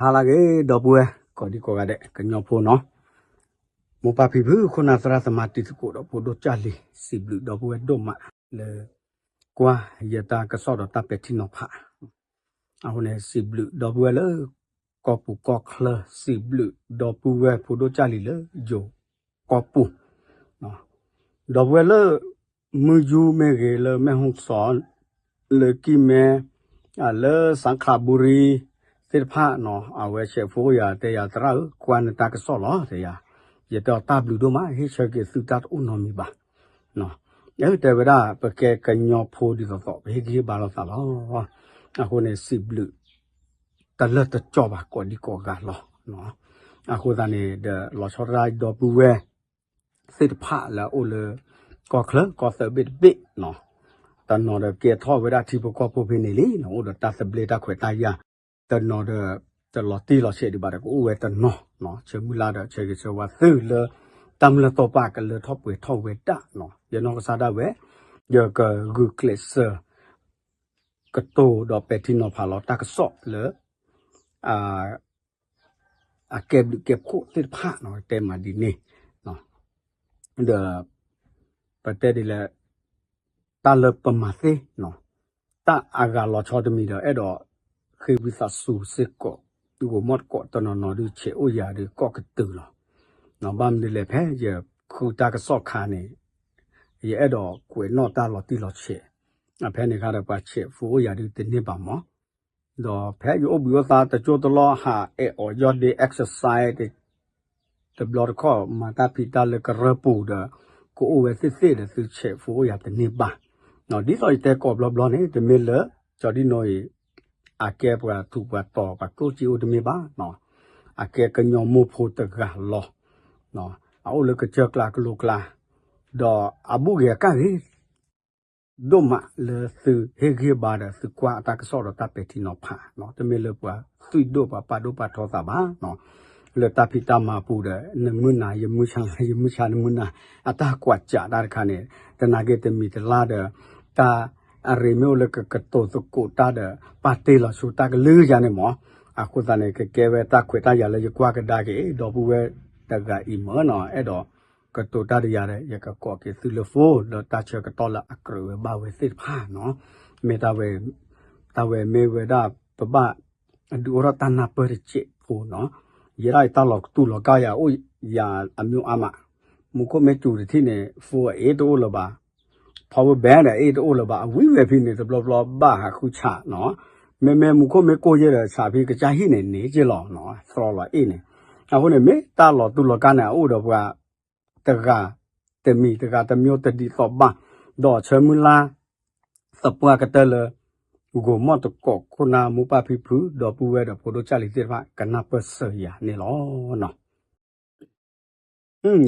ဟါလၢအဂ့ၤ ဒီပုၢ်ဝဲၢ် ကိးဒံကိးဂၤဒဲး ကညီဖိနီၤ, မိၢ်ပၢ်ဖံဖု ခိၣ်နၢ်သရၣ်သမါ တံၤသကိးဒီးဖိဒိၣ်ကၢ်လံၤ စံးဘျုးဒီပုၢ်ဝဲၢ်ဒိၣ်မးလၢ ကွၢ်ယတၢ်ကစီၣ်ဒီးတၢ်ပဲာ်ထံနီၤဖး, အဃိန့ၣ် စံးဘျုးဒီပုၢ်ဝဲၢ်လၢ ကီၢ်ပူၤကီၢ်ချၢ စံးဘျုးဒီပုၢ်ဝဲၢ်ဖိဒိၣ်ကၢ်လံၤလၢယိၤကီၢ်ပူၤ ဒီပုၢ်ဝဲၢ်လၢ မုၢ်ယူမ့ၢ်ဂ့ၤ လၢမဲၢ်ဟီၣ်စီ လၢကံၢ်မဲ လၢစၣ်ခးဘူရံ သ့ၣ်တဖၣ်နီၤ, အဝဲဆဲးဖိအိၣ်ယၤ တဲယၤ သရၣ်ဧၢ ကွၢ်နတၢ်ကစီၣ်လီၤ တဲယၤ, ယတဲအီၤတၢ်ဘျုးဒိၣ်မး ဟ့ၣ်ဆၢက့ၤသုတၢ်တအိၣ်နီတမံၤဘၣ်, တဲဝဲဒၣ် ပကဲကညီဖိဒ်သိးသိး ပဟ့ၣ်ဂံၢ်ဟ့ၣ်ဘါလိာ်သးလီၤ, အဃိန့ၣ် စံးဘျုး တလၢာ်တကီဘၣ် ကိးဒံကိးဂၤလီၤ, အဃိသတးန့ၣ် ဒီးလီၤဆီဒၣ်တၢ်ဒီပုၢ်ဝဲၢ် သ့ၣ်တဖၣ်လၢအအိၣ်လၢ ကီၢ်ချၢကီၢ်သၢဘ့ၣ်တဘ့ၣ်နီၤ, တနီၤဒီးကဲထီၣ်ဝဲဒၣ်ထံဖိကီၢ်ဖိဖဲန့ၣ်လံနီၤ, အိၣ်ဒီးတၢ်သဘျ့တၢ်ခွဲးတၢ်ယာ်, တနီၤဒီး တလီၤတံၢ်လီၤဆဲးဒံးဘၣ်ဒီး ကအိၣ်ဝဲတနီၤနီၤ, ဆၢမုၢ်လၢ်ဒီးဆၢဂ့ၤဆၢဝါသုလၢ တၢ်မုၢ်လၢ်တီၢ်ပာ်ကလၢထီၣ်ပှဲၤထီၣ်ဝဲဒၣ်နီၤ, ယနီၢ်ကစၢ်ဒၣ်ဝဲ ယကဂုာ်ကျဲးစၢး ကတိၤဒီးပဲာ်ထံနီၤဖးလီၤတၢ်ကစီၣ်လၢ အကဲဘျုးကဲဖှိၣ်သ့ၣ်တဖၣ်နီၤ, တဲမးဒ်န့ၣ်, ဒီး ပတဲဒ်လဲၣ်, တၢ်လၢပမၤသ့နီၤ, တၢ်အဂၤလီၤဆီတမံၤဒီး အဲၣ်ဒိးဃ့ဝံသးစူၤစ့ၢ်ကီး, ဂိၤမီၣ်တကိးတနီၤနီၤဒုး ဆဲးအိၣ်ယၤဒုး ကီၢ်ကတုၤလီၤ, ဘၣ်မနုၤလဲၣ် ဖဲယဃုတၢ်ကစီၣ်ခါန့ၣ် ယအဲၣ်ဒိးကွဲးနီၣ်တၢ်လီၤတံၢ်လီၤဆဲး, ဖဲန့ၣ်ခါဒီး ပှၤဆဲးဖိအိၣ်ယၤဒုးတန့ၢ်ဘၣ်မး, ဒီးဖဲယအိၣ်ဘှံးအိၣ်သါတကၠိတလီၢ် ဟးအဲၣ်အီၤယီၢ်ဒ့ exercise တဘျီတခီၣ် မၤတၢ်ဖံးတၢ်လၢကရၢပူၤဒီး ကအိၣ်ဝဲသ့ၣ်သ့ၣ်ဒီး သုဆဲးဖိအိၣ်ယၤတန့ၢ်ဘၣ်, ဒ်သိးယတဲကိးဘျီဘျီန့ၣ် တမ့ၢ်လၢ ကၠီဒံၣ်နိအံၤ အကဲပှၤထူးပှၤတီၤ ပှၤကျိၣ်စ့အိၣ်တမ့ၢ်ဘၣ်, အကဲကညီမိၢ်ဖိတဂၤလီၤ, အအိၣ်လၢကစၢၢ်ကျါကလိကျါ, ဒီးအဘူၣ်ဂ့ၤအကၣ်ဂ့ၤ ဒိၣ်မးလၢသုဟ့ၣ်ဂံၢ်ဟ့ၣ်ဘါဒီး သုကွၢ်အတၢ်ကစီၣ်ဒီးတၢ်ပဲာ်ထံနီၤဖး, တမ့ၢ်လၢပှၤသွံၣ်ဒိၣ်ပှၤပာ်ဒိၣ်ပာ်ထီသးဘၣ်, လၢတၢ်ဖံးတၢ်မၤပူၤဒီး နမုၢ်နၤယမုၢ်ဆါ ယမုၢ်ဆါနမုၢ်နၤ အတၢ်ကွၢ်စးတၢ်တခါန့ၣ် တနာ်က့တမံၤတလါဒီး တၢ်အရ့မ့ၢ်အိၣ်လၢကကတိၤသကိးတၢ်ဒီး ပာ်တ့ၢ်လီၤဆူတၢ်ကလုၢ်ယၤန့ၣ်မး, အဃိသတးန့ၣ် ကကဲဝဲတၢ်ခွဲးတၢ်ယာ်လၢယကွၢ်ကဒါက့ၤ ဒီပုၢ်ဝဲၢ်တဂၤအံၤမ့ၢ်နီၤ, အဲၣ်ဒိး ကတိၤတၢ်ဒီးယၤဒီး ယကကိးက့ၤသုလၢ phone လၢတၢ်ဆၢကတီၢ်လၢအကြၢးဝဲဘၣ်ဝဲသ့ၣ်တဖၣ်နီၤ, မ့ၢ်တၢ်ဝဲ တၢ်ဝဲမ့ၢ်ဝဲဒၣ်ပဘၣ် ဒုးအိၣ်ထီၣ်တၢ်နၢ်ပၢၢ်တစဲးဖိနီၤ, ယဲဒၣ်အံၤတၢ်လီၤတူၢ်လီၤကာ်ယၤအိၣ်ယၤအမ့ၢ်အါမး, မူခိၣ်မ့ၢ်စူၤတထံၣ်န့ၣ် phone အအ့ၣ်တအိၣ်လၢၤဘၣ်, power bank ဒီးအအ့ၣ်တအိၣ်လၢၤဘၣ်, အဝံၤဝဲဖဲန့ၣ် တဘျီဘျီဘၣ်ဟးဃုဆးနီၤ, မ့မ့ၢ်မူခိၣ်မ့ၢ်ကိၢ်ယဲဒီး ဆးဖဲကစၢ်ဟံၣ်န့ၣ် န့ၢ်က့ၤလီၤနီၤ, သြီလီၤအ့ၣ်န့ၣ်, အဃိန့ၣ် မ့ၢ်တၢ်လီၤတူၢ်လီၤကာ်န့ၣ် အအိၣ်ဒီးပှၤ တဂၤတမံၤ တဂၤတမျိုးတဒ်သိးဘၣ်, ဒီးဆၢမုၢ်လၢ် သပှၢ်ကတၢၢ်လၢ ဂိၤမီၣ်တကိးခိၣ်နၢ်မိၢ်ပၢ်ဖံဖု ဒီပုၢ်ဝဲၢ်ဒီးဖိဒိၣ်ကၢ်လံၤသ့ၣ်တဖၣ် ကနၢ်ပၢၢ်စၢၤယၤန့ၣ်လီၤ.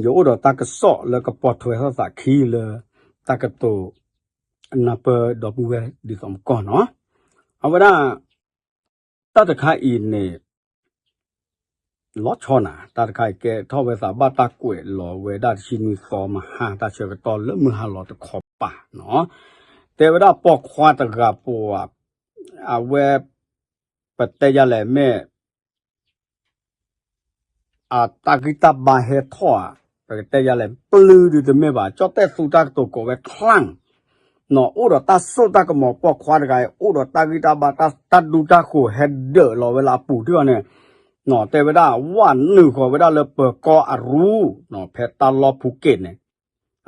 ယအိၣ်ဒီးတၢ်ကစီၣ်လၢကပိာ်ထွဲထီၣ်သးခံလၢ တၢ်ကတိၤ နၢ်ပၢၢ်ဒီပုၢ်ဝဲၢ်ဒ်သိးမကီၢ်နီၤ, အဝဲဒၣ် တၢ်တခါအံၤန့ၣ် လီၤဆီနၤ, တၢ်တခါအံၤကဲထီၣ်ဝဲသးဘၣ်တၢ်ကွဲးလီၤဝဲဒၣ်တဆံနွံသီမဟါ တၢ်ဆၢကတီၢ်လၢမုၢ်ဟါလီၤတခီပၤနီၤ, တဲဝဲဒၣ်ပိာ်ခွါတဂၤပှၤ အဝဲ ပတဲယၤလဲၣ်မ့ၢ် အတၢ်ဂံၢ်တၢ်ဘါဟဲထီၣ်ဧါ, ပကတဲယၤလဲၣ် ပျုၤဒုးတမ့ၢ်ဘၣ်, ကၠီၣ်တဲၣ်သူတၢ်ကတိၤကိးဝဲ ချၢၣ် နီၤ, အိၣ်ဒီးတၢ်စိတၢ်ကမီၤ ပိာ်ခွါတဂၤအံၤ အိၣ်ဒီးတၢ်ဂံၢ်တၢ်ဘါ တၢ် တၢ်ဒူတၢ်ဃိၤဟဲဒၢးလီၤဝဲလၢအပူၤဒံးအီၤန့ၣ်, နီၤ, တဲဝဲဒၣ် ဝဲနုာ်ဃီၤဝဲဒၣ်လၢပၢၤကီၢ်အရူ နီၤ, ဖဲတၢ်လီၢ်ဖူက့းန့ၣ်,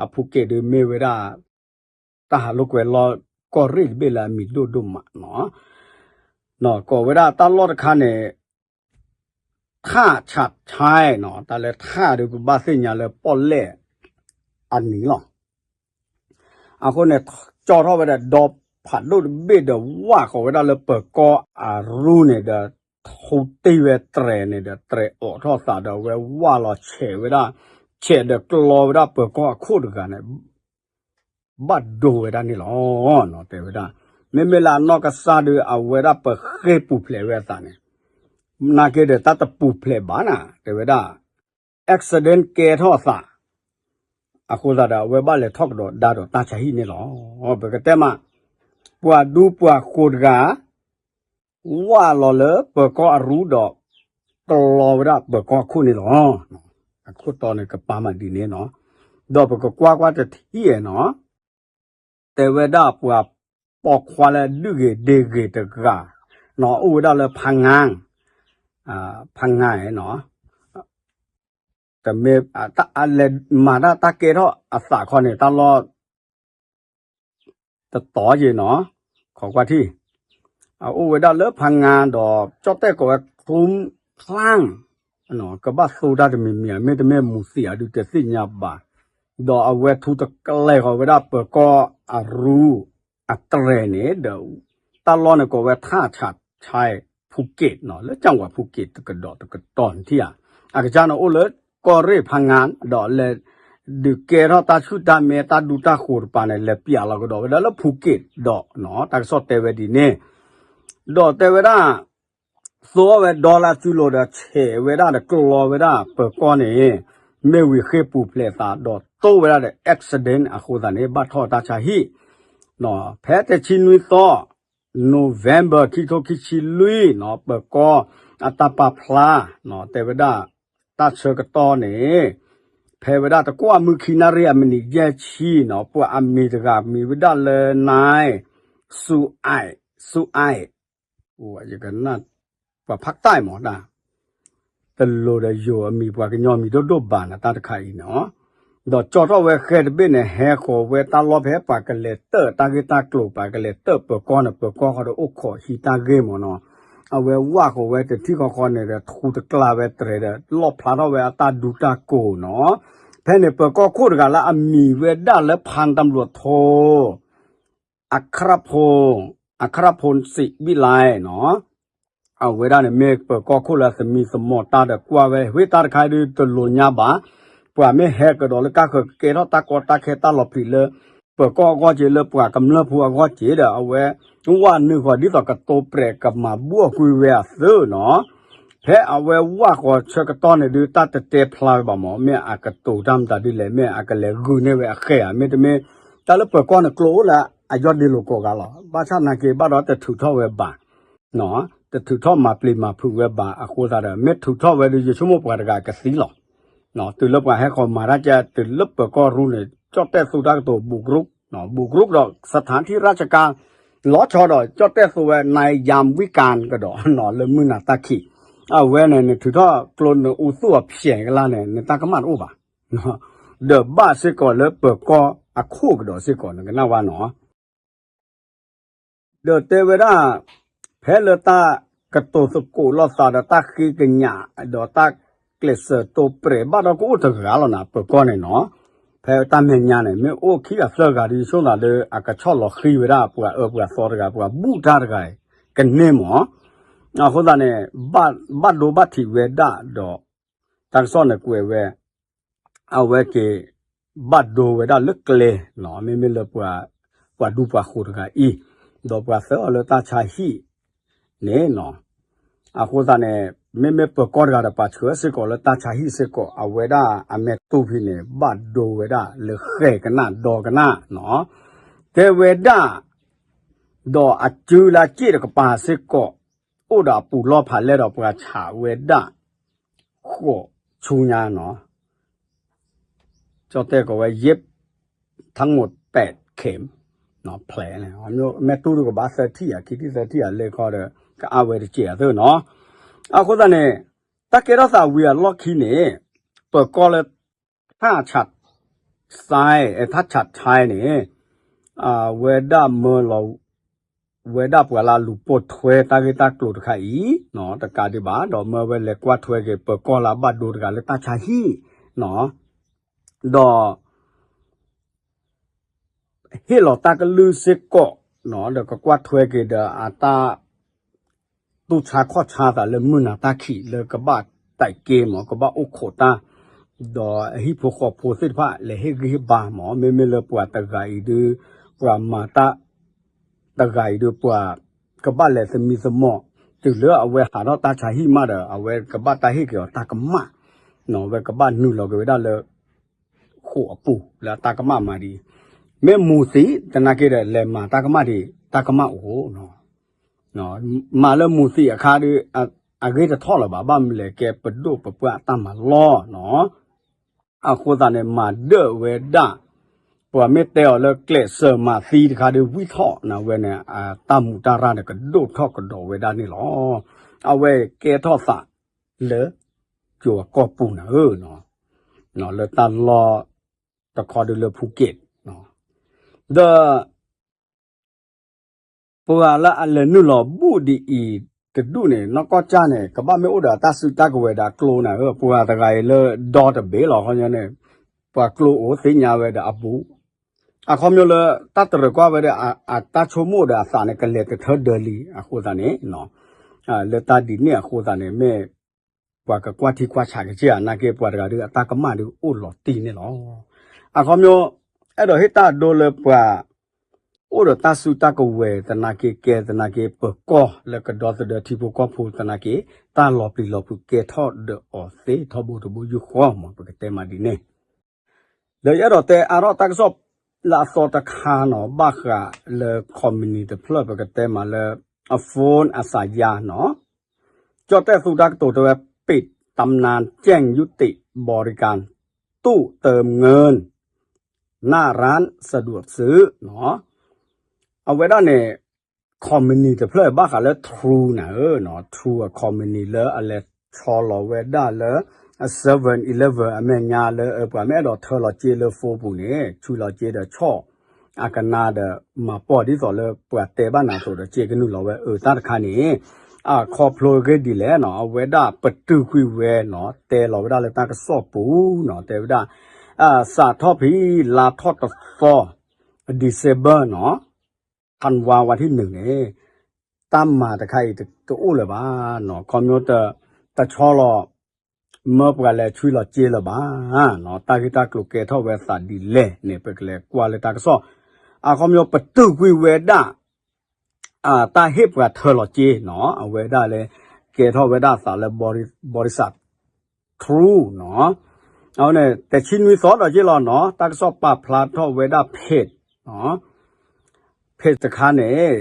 အဖူက့းဒုးမ့ၢ်ဝဲဒၣ် တၢ်ဟးလိာ်ကွဲလီၢ်ကီၢ်ရ့ၣ်တဘ့ၣ်လၢအမံၤဒိၣ်ဒိၣ်မးနီၤ, နီၤ, ကိးဝဲဒၣ်တၢ်လီၢ်တခါန့ၣ် ထၣ်ဆးဆဲနီၤ, တၢ်လၢထၣ်ဒုး ပဘၣ်သ့ၣ်ညါလၢပီၣ်လဲၣ်အနံၤလီၤ. အဃိန့ၣ် ကၠီထီၣ်ဝဲဒၣ်ဒီဖးဒိၣ်တဘ့ၣ်ဒီး ဝၢ်ဃီၤဝဲဒၣ်လၢပၢၤကီၢ်အရူန့ၣ်ဒီး ထူတ့ၢ်ဝဲတြဲၤန့ၣ်ဒီး တြဲၤအိးထီၣ်သးဒီး ဝဲဝၢ်လီၤဆဲးဝဲဒၣ်, ဆဲးဒီးကျီဝဲဒၣ်ပၢၤကီၢ်အခိၣ်တဂၤန့ၣ် ဘၣ်ဒိဝဲဒၣ်န့ၣ်လီၤ. တဲဝဲဒၣ် မ့မ့ၢ်လၢအနီၢ်ကစၢ်ဒုး အဝဲဒၣ်ပဃ့ၢ်ပူၤဖျဲးဝဲအသးန့ၣ်, နာ်က့ဒီးတၢ်တပူၤဖျဲးဘၣ်နၤ, တဲဝဲဒၣ် accident ကဲထီၣ်အသး, အဃိသတးဒီး အဝဲဘၣ်လဲၤထီၣ်ကဒီးဒါဒီးတၢ်ဆါဟံၣ်န့ၣ်လီၤ. ပကတဲမး ပှၤဒူပှၤဃိၤတဂၤ ဝၢ်လီၤလၢပၢၤကီၢ်အရူဒီး ကလီဝဲဒၣ်ပၢၤကီၢ်ခိၣ်န့ၣ်လီၤ. အခိၣ်တီန့ၣ်ကပာ်မးဒ်န့ၣ်နီၤ, ဒီးပကကွၢ်ကွၢ်တထံၣ်နီၤ, တဲဝဲဒၣ်ပှၤပိာ်ခွါလၢဒုၣ်ဂ့ၤဒ့ဂ့ၤတဂၤနီၤ, အိၣ်ဝဲဒၣ်လၢဖးငါ, ဖးငါနီၤ, တမ့ၢ် အလဲၤမၤတၢ်တၢ်ကဲထီၣ်အသးခီန့ၣ် တၢ်လီၢ် တတီၤယဲနီၤ, ခိးကွၢ်ထံၣ်, အအိၣ်ဝဲဒၣ်လၢဖးငါဒီး ကၠီၣ်တဲၣ်ကိးဝဲ ခရူၣ်ဖျၢၣ်, ကဘၣ်သိတၢ်တမံၤမံၤ မ့တမ့ၢ်မူၤသံးအဒုးတသ့ၣ်ညါဘၣ်, ဒီးအဝဲထူတကျဲဃီၤဝဲဒၣ်ပၢၤကီၢ်အရူအတြဲၤန့ၣ်ဒီး တၢ်လီၢ်န့ၣ်ကိးဝဲ ထၣ်ဆးဆဲး ဖူက့းနီၤ, လၢကၠၣ်ဝးဖူက့းတကဒီးတကတီၢ်ထံၣ်ဧါ, အကစၢ်န့ၣ်အိၣ်လၢကီၢ်ရ့ၣ်ဖးငါ ဒီးလဲၤဒုးကဲထီၣ်တၢ်ဆူၣ်တၢ်မဲတၢ်ဒူတၢ်ဃိၤတပၤန့ၣ် လဲၤပျးလီၤကဒီးဝဲဒၣ်လၢဖူက့းဒီးနီၤ, တၢ်ကစီၣ်တဲဝဲဒ်န့ၣ်, ဒီးတဲဝဲဒၣ် သိအီၣ်ဝဲဒီလါစုလိၤဒီး ဆဲးဝဲဒၣ်ဒီးကျီဝဲဒၣ်ပၢၤကီၢ်န့ၣ် မ့ၢ်ဝံၤဃ့ၢ်ပူၤဖျဲးသးဒီးတိၢ်ဝဲဒၣ်ဒီး accident အဃိသတးန့ၣ် ဘၣ်ထီၣ်တၢ်ဆါဟံၣ်, ဖဲတဆံနွံသီ November ခံထိခံဆံလွံၢ်နီၤ, ပၢၤကီၢ်အတၢ်ပာ်ဖျါနီၤ, တဲဝဲဒၣ် တၢ်ဆၢကတီၢ်န့ၣ် ဖဲဝဲဒၣ်တကွၢ်မုၢ်ခံနၣ်ရံၣ်အမံးနံးယဲၢ်ဆံနီၤ, ပှၤအမံၤတဂၤမံၤဝဲဒၣ်လၢ နၢ် စူးအိုက်, စူးအိုက် ယကနၣ် ပှၤဖးတၢ်မးတၢ် တလိၤဒီးယိၤအမံၤ ပှၤကညီမံၤဒိၣ်ဒိၣ်ဘၣ်နတၢ်တခါအံၤနီၤ, ဒီးကၠီထီၣ်ဝဲဃဲတဘ့ၣ်န့ၣ် ဟဲဃီၤဝဲတၢ်လီၢ်ဖဲပှၤကလဲၤတၢၣ်တၢ်ဂ့ၢ်တၢ်ကျိၤ ပှၤကလဲၤတၢၣ်ပၢၤကီၢ်န့ၣ် ပၢၤကီၢ်ဃီဒီးအိၣ်ခိးဟံးတၢ်ဂ့ၢ်မးနီၤ, အဝဲဝၣ်ဃီၤဝဲတထံၣ်ဃီဃီန့ၣ်ဒီး ထူတကျါဝဲတြဲၤဒီး လီၣ်ဖျါထီၣ်ဝဲအတၢ်ဒူတၢ်ကိၤနီၤ, ဖဲန့ၣ်ပၢၤကီၢ်ခိၣ်တဂၤလၢအမံၤဝဲဒၣ်လၢ ဖၣ်တၢ်ဘျီၣ်ထိ အခရၣ်ဖိ, အခရၣ်ဖိစံးဘံၣ်လဲၣ်နီၤ, အဝဲဒၣ်န့ၣ်မ့ၢ်ပၢၤကီၢ်ခိၣ်လၢအသမံသမိးတၢ်ဒီးကွၢ်ဝဲ ဝ့ၢ်တၢ်တခါဒုးတလိၤညါဘၣ်, ပှၤမ့ၢ်ဟဲကဒီးလၢကါဃၢၤကကဲထီၣ်တၢ်ကီတၢ်ခဲတၢ်လီၤပျံၤလၢ ပၢၤကီၢ်အဂီၢ်က့ၤ လၢပှၤကမျၢၢ်ဖိအဂီၢ်က့ၤဒီး အဝဲဝၣ်နုာ်ဃီၤဒ်သိးကတိၤပြဲးကမၤဘူၣ်အီၤကွံာ်ဝဲအသိးနီၤ, ဖဲအဝဲဝၣ်ဃီၤဆၢကတီၢ်န့ၣ်ဒုး တၢ်တတဲဖျါဝဲဘၣ်မး မ့ၢ်အကတိၤတၢ်မတၤဒ်လဲၣ် မ့ၢ်အကလဲၤဂုာ်န့ၢ်ဝဲအဃဲဧါ မ့တမ့ၢ် တၢ်လၢပၢၤကီၢ်န့ၣ်ကျိၤအိၣ်လၢအယီၢ်ဒ့လိာ်ကိးဂၤလီၤ, ဘၣ်ဆၣ်နာ်က့ဘၣ်ဒီးတထုးထီၣ်ဝဲဘၣ်, တထုးထီၣ်မၤပျံၤမၤဖုးဝဲဘၣ်အဃိသတးဒီး မ့ၢ်ထုးထီၣ်ဝဲဒီး ယဆိကမိၣ်ပှၤတဂၤကသံလီၤ, တုၤလၢပှၤဟဲဃီၤမၤတၢ်ကဲ တုၤလၢပၢၤကီၢ်ရူန့ၣ် ကၠီၣ်တဲၣ်သူတၢ်ကတိၤ ဘူၣ်ကရူၣ်, ဘူၣ်ကရူၣ်ဒီး စထၣ်ထံၣ်ရၢ်စကါ လီၤဆီဒီး ကၠီၣ်တဲၣ်သူဝဲ နၤယၣ်ဝံကၣ်ကဒီး လၢမုၢ်နၤတၢ်ခံး, အဝဲန့ၣ် နထုးထီၣ်ကျိနအူသူၣ်အဖျဲးကလါန့ၣ် နတၢ်ကမၣ်တအိၣ်ဘၣ် ဒီးဘၣ်စ့ၢ်ကီးလၢပၢၤကီၢ်အခိၣ်ကဒီးစ့ၢ်ကီး နကနၣ်ဝဲနီၤ, ဒီးတဲဝဲဒၣ် ဖဲလၢတၢ်ကတိၤသကိးလိာ်သးဒီးတၢ်ဃ့ကညး ဒီးတၢ်ကျဲးစၢးတိၤပြဲးဘၣ်ဒီးကအိၣ်တဂၤလီၤနၤ ပၢၤကီၢ်န့ၣ်နီၤ, ဖဲတၢ်မဲာ်ညါန့ၣ် မ့ၢ်အိၣ်ခံဂၤသၢဂၤဒီး ယဆိကမိၣ်ဒီး အကဆီၣ်လီၤဃံၤဝဲဒၣ်ပှၤအၢပှၤသီတဂၤ ပှၤဘူၣ်တၢ်တဂၤ ကန့ၢ်မး, အဃိသတးန့ၣ် ဘၣ်ဒိဘၣ်ထံးဝဲဒၣ်ဒီး တၢ်ကစီၣ်န့ၣ်ကွဲးဝဲ အဝဲက့ၤ ဘၣ်ဒိဝဲဒၣ်လၢကျဲနီၤ, မ့မ့ၢ်လၢပှၤ ပှၤဒူပှၤဃိၤတဂၤအံၤ, ဒီးပှၤသၢအီၤလၢတၢ်ဆါဟံၣ်န့ၣ်နီၤ, အဃိသတးန့ၣ် မ့မ့ၢ်ပၢၤကီၢ်တဂၤဒီး ပာ်ဆှၢစ့ၢ်ကီးလၢတၢ်ဆါဟံၣ်စ့ၢ်ကီး အဝဲဒၣ်အမဲာ်တူၢ်ဖဲန့ၣ် ဘၣ်ဒိဝဲဒၣ်လၢဃဲကနၣ်ဒီကနၣ်နီၤ, တဲဝဲဒၣ် ဒီးအစုလၢအစ့ၣ်တကပၤစ့ၢ်ကီး အိၣ်ဒီးအပူၤလီၢ်ဖးလဲၢ်ဒီးပှၤဆးဝဲဒၣ် ဃိးဆူညါနီၤ, ကၠီၣ်တဲၣ်ကိးဝဲ ယ့း ထၢ်မိၣ်ပဲးခဲမ် ဖျဲးန့ၣ် မဲာ်တူၢ်တကဘၣ်သၢထံၣ်ဧါ ခံထံၣ်သၢထံၣ်ဧါ လဲၤခီဒီး ကအါဝဲတစဲးအသၢနီၤ, အဃိသတးန့ၣ် တၢ်ကဲထီၣ်သးဝံၤအလီၢ်ခံန့ၣ် ပၢၤကီၢ်လၢ ထၣ်ဆး စဲ ထၣ်ဆးထဲန့ၣ် အဝဲဒၣ်မၢလီၤ ဝဲဒၣ်ပှၤလၢအလူၤပိာ်ထွဲတၢ်ဂ့ၢ်တၢ်ကျိၤတခါအံၤ တကးဒံးဘၣ် ဒီးမၢဝဲလဲၤကွၢ်ထွဲက့ၤ ပၢၤကီၢ်လၢအဘၣ်ဒိတဂၤလၢတၢ်ဆါဟံၣ် ဒီး ဟ့ၣ်လီၤတၢ်ကလုၢ်စ့ၢ်ကီး ဒီးကကွၢ်ထွဲက့ၤဒီးအတၢ် တူၢ်ဆါခီၣ်ဆါသးလၢမုၢ်နၤတၢ်ခံးလၢကဘၣ်တဲာ်က့ၤမး ကဘၣ်အိၣ်ခိးတၢ် ဒီးအဟံၣ်ဖိဃီဖိသ့ၣ်တဖၣ်လဲၤဟ့ၣ်ဂံၢ်ဟ့ၣ်ဘါမး မ့မ့ၢ်လၢပှၤတဂၤအံၤဒုး ပှၤမၤတၢ် တဂၤအံၤဒုးပှၤ ကဘၣ်လဲၤသမံသမိး တုၤလၢအဝဲဟးထီၣ်တၢ်ဆါဟံၣ်မးဒီး အဝဲကဘၣ်တၢ်ဟ့ၣ်က့ၤအီၤတၢ်ကမၣ် ဝဲကဘၣ်နုာ်လီၤက့ၤဝဲဒၣ်လၢ ဃိာ်အပူၤလၢအတၢ်ကမၣ်မၤဒ်အံၤ, မ့ၢ်မူၤသံး သနာ်က့ဒီး လဲၤမၤတၢ်ကမၣ်ဒ်အံၤ တၢ်ကမၣ်အိၣ်, မၤလၢမူၤသံးအခါဒီး အဂ့ၢ်တထီၣ်လၢၤဘၣ်, ဘၣ်မနုၤလဲၣ်ကဲပဒိၣ်ပပှၢ်အတၢ်မၤလီၢ်နီၤ. အဃိသတးန့ၣ် မၤဒၢၣ်ဝဲဒၣ် ပှၤမ့ၢ်တဲအီၤလၢကျဲးစၢးမၤသံတခါဒီး ဝံၣ်ထီၣ်န့ၣ် အဝဲန့ၣ် အတၢ်မူးတၢ်ရၢ်န့ၣ် ကဒိၣ်ထီၣ်ကဒီးဝဲဒၣ်န့ၣ်လီၤ. အဝဲကဲထီၣ်သးလၢ ကၠိၤအကီၢ်ပူၤနၤဧၢ, လၢတၢ်လီၢ်တခီဒုလၢဖူက့း, ဒီး ပှၤလၢအလဲၤနုာ်လီၤဘူၣ်ဒ်အံၤတဒူၣ်န့ၣ် နီၢ်ကီၢ်ကၢ်န့ၣ် ကဘၣ်မ့ၢ်အိၣ်ဒီးအတၢ်စုတၢ်ကဝဲၤဒီးအကျိန့ၣ်ဧၢ, ပှၤတဂၤအံၤလၢဒီတဘ့ၣ်လီၤ. ခီပညီန့ၣ် ပှၤကျိအိၣ်သ့ၣ်ညါဝဲဒီးအဘူး, အခီပညီလၢတၢ်တရၢၢ်ကွၢ်ဝဲဒီး အတၢ်ဆိကမိၣ်ဒီးအသးန့ၣ် ကလဲၤတထၢဒၢလံ. အဃိသတးန့ၣ် လၢတၢ်ဒ်န့ၣ်အဃိသတးန့ၣ် မ့ၢ်ပှၤကကွၢ်ထံကွၢ်ဆးကစ့ၢ်ဧါ, နာ်က့ပှၤတဂၤဒုး အတၢ်ကမၣ်ဒုးအိၣ်လီၤတံၢ်န့ၣ်လီၤ. အခီပညီ အဲၣ်ဒိးဟ့ၣ်တၢ်ဒိလၢပှၤ အိၣ်ဒီးတၢ်စုတၢ်ကဝဲၤသနာ်က့ ကဲသနာ်က့ ပၢၤကီၢ်လၢကဒီသဒၢထံဖိကီၢ်ဖိသနာ်က့ တၢ်လီၤပျံၤလီၤဖုးကဲထီၣ်ဒီးအီၤသ့ထီဘိတဘိယူၢ်ဃီမး ပကတဲမးဒ်န့ၣ်. ဒီးယအဲၣ်ဒိးတဲအါထီၣ်တၢ်ကစီၣ်လၢအသီတခါနီၤ ဘၣ်ဃးလၢ ခီမနံၤတဖျၢၣ် ပကတဲမးလၢ အ phone အစးယါနီၤ, ကၠီၣ်တဲၣ်သူတၢ်ကတိၤတဲဝဲ ปิดตำนานแจ้งยุติบริการตู้เติมเงิน หน้าร้านสะดวกซื้อ နီၤ. အဝဲဒၣ်န့ၣ် ခီမနံၤတဖျၢၣ်ဘၣ်ဃးလၢ True နၤဧၢ, True အခီမနံၤလၢအလဲၤဆီလီၤဝဲဒၣ်လၢ seven eleven အမဲာ်ညါလၢ ပှၤမ့ၢ်အဲၣ်ဒိးထၢလီၤစ့လၢ phone ပူၤန့ၣ် ဆွံလီၤစ့ဒီးဆီၣ် အကနါဒီး မၤပိာ်ဒ်သိးလၢပှၤတဲဘၣ်နၤအသိးဒီး စ့ကနုာ်လီၤဝဲအၢ တၢ်တခါန့ၣ် အခီဖျိဂ့ၢ်ဒ်လဲၣ်နီၤ, အဝဲဒၣ်ပတုာ်ကွံာ်ဝဲနီၤ, တဲလီၤဝဲဒၣ်လၢတၢ်ကစီၣ်ပူၤနီၤ, တဲဝဲဒၣ် စးထီၣ်ဖဲလါထီၣ်တသီ December နီၤ, ธันวา วันที่หนึ่ง န့ၣ် တၢ်မၤတခါအံၤတအိၣ်လၢၤဘၣ်, ခီပညီ တဆီလီၤ မၢပှၤလဲၤဆွံလီၤစ့လၢၤဘၣ်, တၢ်ဂ့ၢ်တၢ်ကျိၤကဲထီၣ်ဝဲသးဒ်လဲၣ်န့ၣ် ပကလဲၤကွၢ်လၢတၢ်ကစီၣ်, အခီပညီ ပတုာ်ကွံာ်ဝဲဒၣ် တၢ်ဟ့ၣ်ပှၤထၢလီၤစ့နီၤ, အဝဲဒၣ်လၢ ကဲထီၣ်ဝဲဒၣ်သးလၢ บริษัท True နီၤ, အဝဲန့ၣ် တဆံနွံသီဒီးက့လီၤနီၤ, တၢ်ကစီၣ်ပာ်ဖျါထီၣ်ဝဲဒၣ် page နီၤ, page တခါန့ၣ်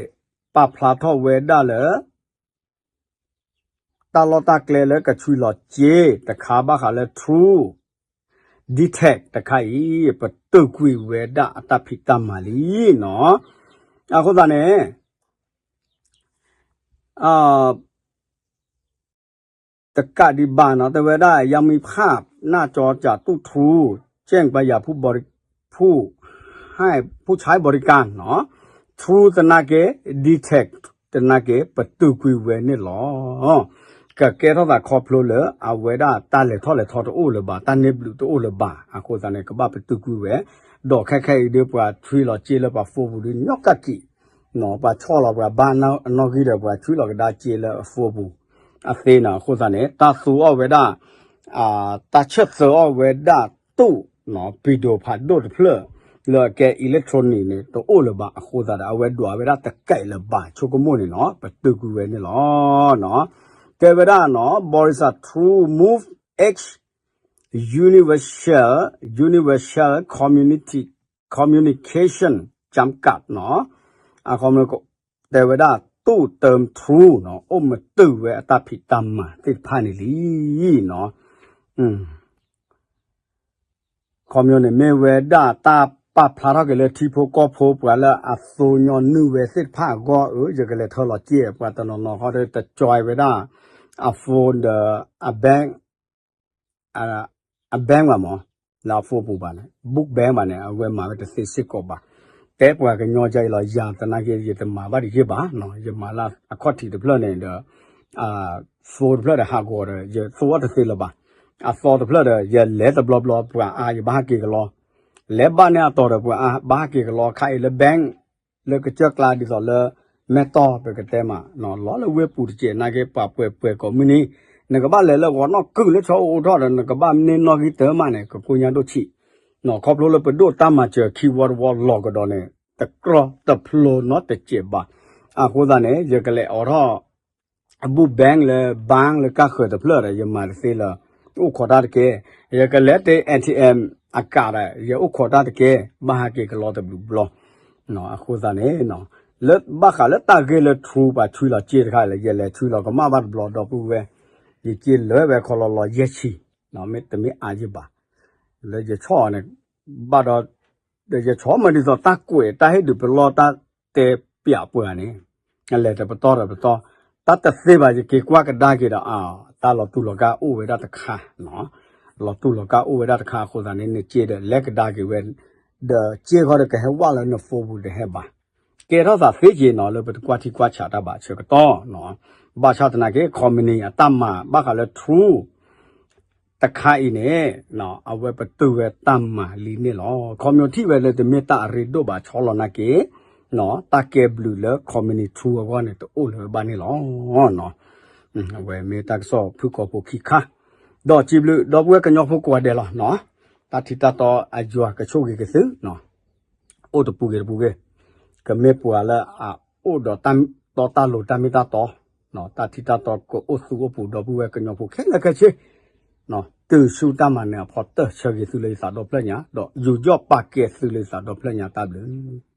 ပာ်ဖျါထီၣ်ဝဲဒၣ်လၢ တၢ်လီၢ်တၢ်ကျဲလၢကဆွံလီၤစ့တခါဘၣ်ဃးလၢ True Detect တခါအံၤ ပတုာ်ကွံာ်ဝဲဒၣ်အတၢ်ဖံးတၢ်မၤလံနီၤ, အဃိသတးန့ၣ် တကးဒံးဘၣ်နီၤ, တဲဝဲဒၣ် ยังมีภาพหน้าจอจากตู้ True แจ้งไปยังผู้บริ- ผู้ให้- ผู้ใช้บริการနီၤ, True သနာ်က့ Detect သနာ်က့ ပတုာ်ကွံာ်ဝဲန့ၣ်လီၤ. ကကဲထီၣ်သးခီဖျိလၢ အဝဲဒၣ်တၢ်လဲၤထီၣ်လဲၤထီတအိၣ်လၢၤဘၣ်, တၢ်န့ၢ်ဘျုးတအိၣ်လၢၤဘၣ်, အဃိသတးန့ၣ် ကဘၣ်ပတုာ်ကွံာ်ဝဲ, ဒီးခဲခဲအံၤဒ်ပှၤဆွံလီၤစ့လၢပှၤ phone ပူၤဒ် ညီကကံၢ် ပှၤဆီၣ်လီၤပှၤဘၣ်အနီၣ်ဂံၢ်ဒီး ပှၤဆွံလီၤကဒါစ့လၢအ phone ပူၤ အသ့နီၤ, အဃိသတးန့ၣ် တၢ်သူအီၤဝဲဒၣ် တၢ်ဆၢၣ်သၢအီၤဝဲဒၣ်တူၣ်နီၤ, ပံၤဒိၣ်ဖးဒိၣ်တဖျၢၣ် လၢအကဲ electronic န့ၣ် တအိၣ်လၢၤဘၣ်, အဃိသတးဒီး အဝဲဒွးဝဲဒၣ်တကဲးလၢၤဘၣ်, ဆိကမိၣ်န့ၣ်နီၤ, ပတုာ်ကွံာ်ဝဲန့ၣ်လီၤ. တဲဝဲဒၣ်နီၤ, บริษัท True Move X Universal Universal Community Communication จำกัดနီၤ, အခီပညီ တဲဝဲဒၣ် ตู้เติม True နီၤ, အိၣ်မုာ်တုာ်ဝဲအတၢ်ဖံးတၢ်မၤသ့ၣ်တဖၣ်န့ၣ်လံနီၤ. ခီပညီန့ၣ် မ့ၢ်ဝဲဒၣ်တၢ်ပာ်ဖျါထီၣ်က့ၤလၢထံဖိကီၢ်ဖိပှၤလၢအသိညီနုၢ်ဝဲသ့ၣ်တဖၣ်အဂီၢ်ဧၢ, ယကလဲၤထၢလီၤစ့ ပှၤတနီၤနီၤဃီဒီး တ join ဝဲဒၣ် အ phone ဒီး အ bank အ bank ဘၣ်မး, လၢအ phone ပူၤဘၣ်န့ၣ် book bank ဘၣ်န့ၣ် အဝဲမၤဝဲတသ့စ့ၢ်ကီးဘၣ်. တဲပှၤကညီယၤအံၤလီၤ, ယၤသနာ်က့ ယတမၤဘၣ်တယ့ၢ်ဘၣ်, ယမၤလၢအခီၣ်ထံးတဖျၢၣ်န့ၣ်ဒီး phone တဖျၢၣ်ဒီးဟးဂီၤဒီး ယသူအီၤတသ့လၢၤဘၣ်. အသီတဖျၢၣ်ဒီး ယလဲၤတဘျီဘျီပှၤအါ ယဘၣ်ဟးက့ၤကလီ, လဲၤဘၣ်န့ၢ်အတီၤဒီးပှၤအါ ဘၣ်ဟးက့ၤကလီ, ခါအံၤလၢ bank လၢကစၢၢ်ကျါဒ်သိးလၢ မဲၢ်တီၢ် ပကတဲမး လီၤလၢဝ့ၢ်ပူၤတစဲးနာ်က့ ပှၤပှဲၤပှဲၤကိးမုၢ်နံၤ, နကဘၣ်လဲၤလၢဂီၤနီၢ်ကုၢ်လၢဆီအိၣ်ထီၣ်ဒီး နကဘၣ်န့ၢ်နီၣ်ဂံၢ်တၢမးန့ၣ် ကကိညါဒိၣ်ဆံး, ခီဖျိလၢပဒိၣ်တၢ်မၤစၢၤခံဝီတဝီလီၤကဒီးန့ၣ် တကြီတဖျိနီတစဲးဘၣ်. အဃိသတးန့ၣ် ယကလဲၤအိးထီၣ် အ book bank လၢ bank လၢကါဃၢၤတဖျၢၣ်ဒီး ယမၤတသ့လၢၤ, အိၣ်ခိးတၢ်တက့ၢ်, ယကလဲၤတ့ ATM အကးဒီး ယအိၣ်ခိးတၢ်တက့ၢ်, ဘၣ်ဟးက့ၤကလီတဘျုးဘျီ. အဃိသတးန့ၣ် လၢဘၣ်ဃးလၢတၢ်ဂ့ၢ်လၢ True ပှၤဆွံလီၤစ့တခါလၢ ယလဲၤဆွံလီၤကမၣ်ဘၣ်တဘျီ ဒီပုၢ်ဝဲၢ်, ယစ့လၢာ်ဝဲခီလီၤလီၤယဲၢ်ဆံ, မ့တမ့ၢ်အါယံၤဘၣ်, လၢယဆီၣ်န့ၣ် ဘၣ်ဒီး ဒီးယဆီၣ်မၤဒ်သိးတၢ်ကွဲးတၢ်ဟ့ၣ်ဒုးပလီၢ်တၢ်တဲပျးပှၤန့ၣ်, လဲၤတပတီၢ်ဒီးပတီၢ်, တၢ်တသ့ဘၣ် ယက့ၤကွၢ်ကဒါက့ၤဒီး အ တၢ်လီၤတူၢ်လီၤကာ်အိၣ်ဝဲဒၣ်တခါ, လီၤတူၢ်လီၤကာ်အိၣ်ဝဲဒၣ်တခါအဃိသတးန့ၣ် နစ့ဒီးလဲၤကဒါက့ၤဝဲ, ဒီးစ့ဃီဒီးကဟဲဝဲလၢန phone ပူၤတဟဲဘၣ်, ကဲထီၣ်သးသ့က့ၤနီၤ လၢပတကွၢ်ထံကွၢ်ဆးတၢ်ဘၣ်ဆၢကတီၢ်, ဘၣ်ဆၣ်သနာ်က့ ခီမနံၤအတၢ်မၤဘၣ်ဃးလၢ True တခါအံၤန့ၣ်, အဝဲပတုာ်ဝဲတၢ်မၤလံန့ၣ်လီၤ. ခီမညီထံၣ်ဝဲလၢတမ့ၢ်တၢ်အရ့ဒိၣ်ဘၣ်ဆီလီၤနာ်က့, တၢ်ကဲဘျုးလၢ ခီမနံၤ True အဂီၢ်န့ၣ် တအိၣ်လၢၤဝဲဘၣ်န့ၣ်လီၤ. အဝဲမ့ၢ်တၢ်ကစီၣ်ဖုၣ်ကိာ်ဖိခံခါ, ဒီးစံးဘျုးဒီပုၢ်ဝဲၢ်ကညီဖိကိးဂၤဒဲးလီၤ. တၢ်ထံတၢ်တီအယွၤကဆိၣ်ဂ့ၤက့ၤသု အိၣ်တပူၤဂ့ၤတပူၤဂ့ၤ, ကမ့ၢ်ပှၤလၢအအိၣ်ဒီးတၢ်တီတၢ်လိၤတၢ်မ့ၢ်တၢ်တီ, တၢ်ထံတၢ်တီကအိၣ်သူအိၣ်ပူၤဒီပုၢ်ဝဲၢ်ကညီဖိခဲလၢာ်ခဲဆ့, တုၤဆူတၢ်မၤနၢၤအဖီတၢၢ်ဆၢဂ့ၤသုလၢယသးဒီဖျၢၣ်ညါ, ဒီးယူးယီၣ်ပာ်ကဲသုလၢယသးဒီဖျၢၣ်ညါတၢ်ဘျုး